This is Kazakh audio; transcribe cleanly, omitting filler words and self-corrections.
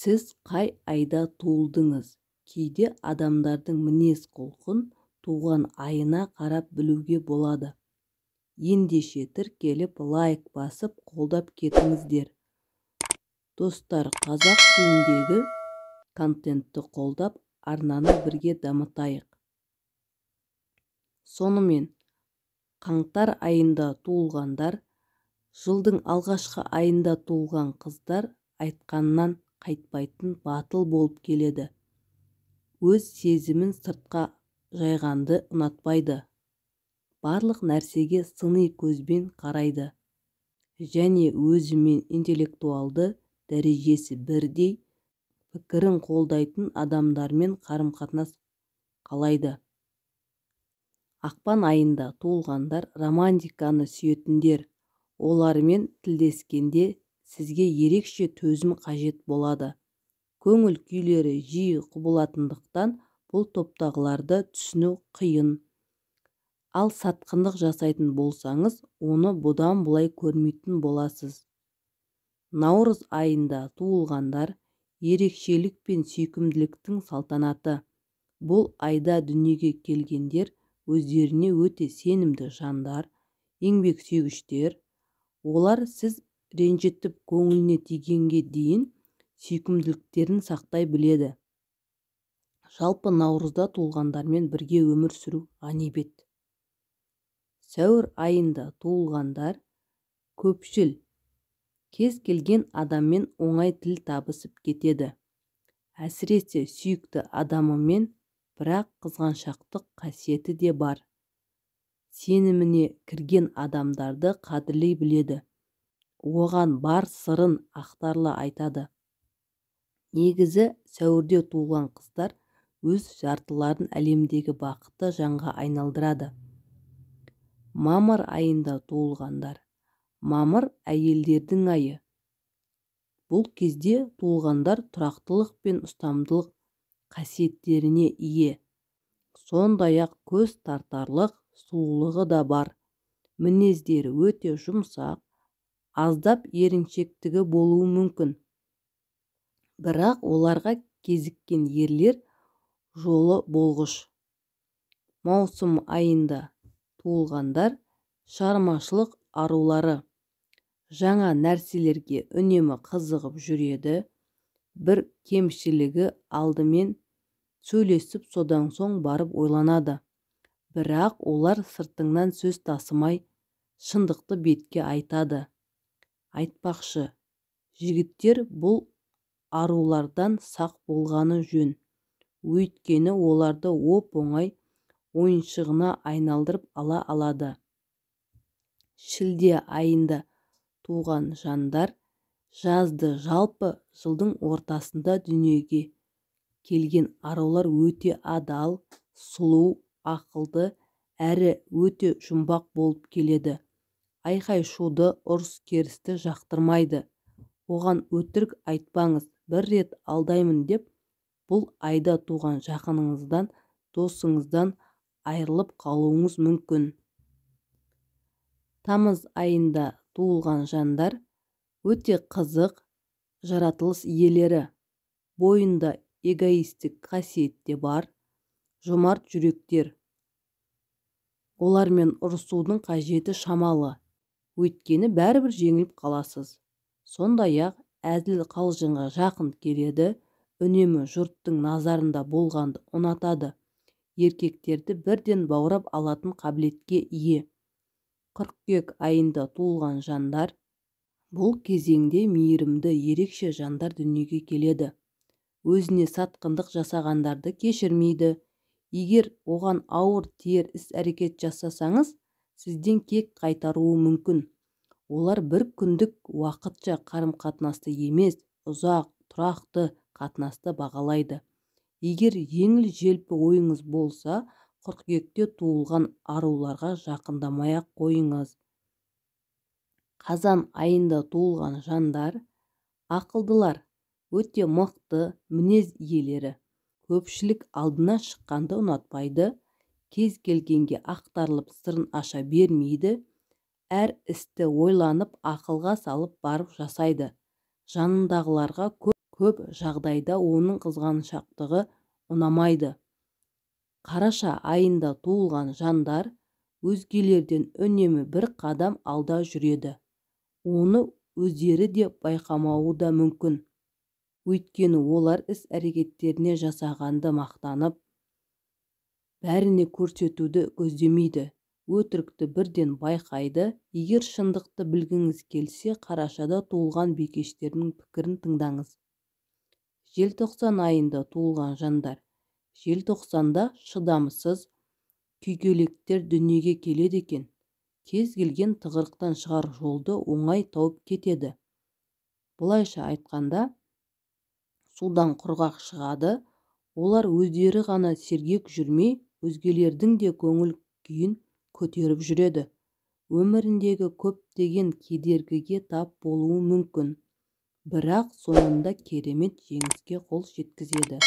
Сіз қай айда туылдыңыз? Кейде адамдардың мінез-құлқын туған айына қарап білуге болады. Ендеше тіркеліп, лайк басып, қолдап кетіңіздер. Достар, қазақ тіліндегі контентті қолдап, арнаны бірге дамытайық. Сонымен, қаңтар айында туылғандар, жылдың алғашқы айында туылған қыздар айтқаннан қайтпайтын батыл болып келеді. Өз сезімін сыртқа жайғанды ұнатпайды. Барлық нәрсеге сыни көзбен қарайды. Және өзімен интеллектуалды дәрежесі бірдей, пікірін қолдайтын адамдармен қарым-қатынас қалайды. Ақпан айында туылғандар романтиканы сүйетіндер, олармен тілдескенде сізге ерекше төзім қажет болады. Көңіл күйлері жиі құбылатындықтан бұл топтағыларды түсіну қиын. Ал сатқындық жасайтын болсаңыз, оны бұдан былай көрмейтін боласыз. Наурыз айында туылғандар ерекшелік пен сүйкімділіктің салтанаты. Бұл айда дүниеге келгендер өздеріне өте сенімді жандар, еңбексүйгіштер. Олар сіз ренжітіп көңіліне тигенге дейін сүйкімділіктерін сақтай біледі. Жалпы наурызда туылғандармен бірге өмір сүру ғанибет. Сәуір айында туылғандар көпшіл, кез келген адаммен оңай тіл табысып кетеді. Әсіресе сүйікті адамымен, бірақ қызғаншақтық қасиеті де бар. Сеніміне кірген адамдарды қадірлей біледі. Оған бар сырын ақтарыла айтады. Негізі сәуірде туылған қыздар өз жартыларын әлемдегі бақытты жанға айналдырады. Мамыр айында туылғандар. Мамыр әйелдердің айы. Бұл кезде туылғандар тұрақтылық пен ұстамдылық қасиеттеріне ие. Сондай-ақ көз тартарлық сұлулығы да бар. Мінездері өте жұмсақ, аздап еріншектігі болуы мүмкін. Бірақ оларға кезіккен ерлер жолы болғыш. Маусым айында туылғандар шығармашылық арулары. Жаңа нәрселерге үнемі қызығып жүреді. Бір кемшілігі алдымен сөйлесіп, содан соң барып ойланады. Бірақ олар сыртыңнан сөз тасымай, шындықты бетке айтады. Айтпақшы, жігіттер бұл арулардан сақ болғаны жөн. Өйткені оларды оп-оңай ойыншығына айналдырып ала алады. Шілде айында туған жандар жазды, жалпы жылдың ортасында дүниеге келген арулар өте адал, сұлу, ақылды, әрі өте жұмбақ болып келеді. Айқай-шуды, ұрыс-керісті жақтырмайды. Оған өтірік айтпаңыз, бір рет алдаймын деп, бұл айда туған жақыныңыздан, досыңыздан айырылып қалуыңыз мүмкін. Тамыз айында туылған жандар өте қызық жаратылыс иелері. Бойында эгоистік қасиет те бар, жомарт жүректер. Олармен ұрысудың қажеті шамалы, өйткені бәрібір жеңіліп қаласыз. Сондай-ақ әзіл қалжыңға жақын келеді, үнемі жұрттың назарында болғанды ұнатады. Еркектерді бірден баурап алатын қабілетке ие. Қыркүйек айында туылған жандар бұл кезеңде мейірімді, ерекше жандар дүниеге келеді. Өзіне сатқындық жасағандарды кешірмейді. Егер оған ауыр тиер іс-әрекет жасасаңыз, сізден кек қайтаруы мүмкін. Олар бір күндік уақытша қарым-қатынасты емес, ұзақ, тұрақты қатынасты бағалайды. Егер жеңіл-желпі ойыңыз болса, қыркүйекте туылған аруларға жақындамай-ақ қойыңыз. Қазан айында туылған жандар ақылдылар, өте мықты мінез иелері. Көпшілік алдына шыққанды ұнатпайды, кез келгенге ақтарылып сырын аша бермейді, әр істі ойланып ақылға салып барып жасайды. Жанындағыларға Көп жағдайда оның қызғаншақтығы ұнамайды. Қараша айында туылған жандар өзгелерден үнемі бір қадам алда жүреді. Оны өздері де байқамауы да мүмкін. Өйткені олар іс-әрекеттеріне жасағанды мақтанып, бәріне көрсетуді көздемейді. Өтірікті бірден байқайды. Егер шындықты білгіңіз келсе, қарашада туылған бикештердің пікірін тыңдаңыз. Желтоқсан айында туылған жандар. Желтоқсанда шыдамсыз күйгелектер дүниеге келеді екен. Кез келген тығырықтан шығар жолды оңай тауып кетеді. Былайша айтқанда, судан құрғақ шығады. Олар өздері ғана сергек жүрмей, өзгелердің де көңіл күйін көтеріп жүреді. Өміріндегі көптеген кедергіге тап болуы мүмкін. Бірақ соңында керемет жеңіске қол жеткізеді.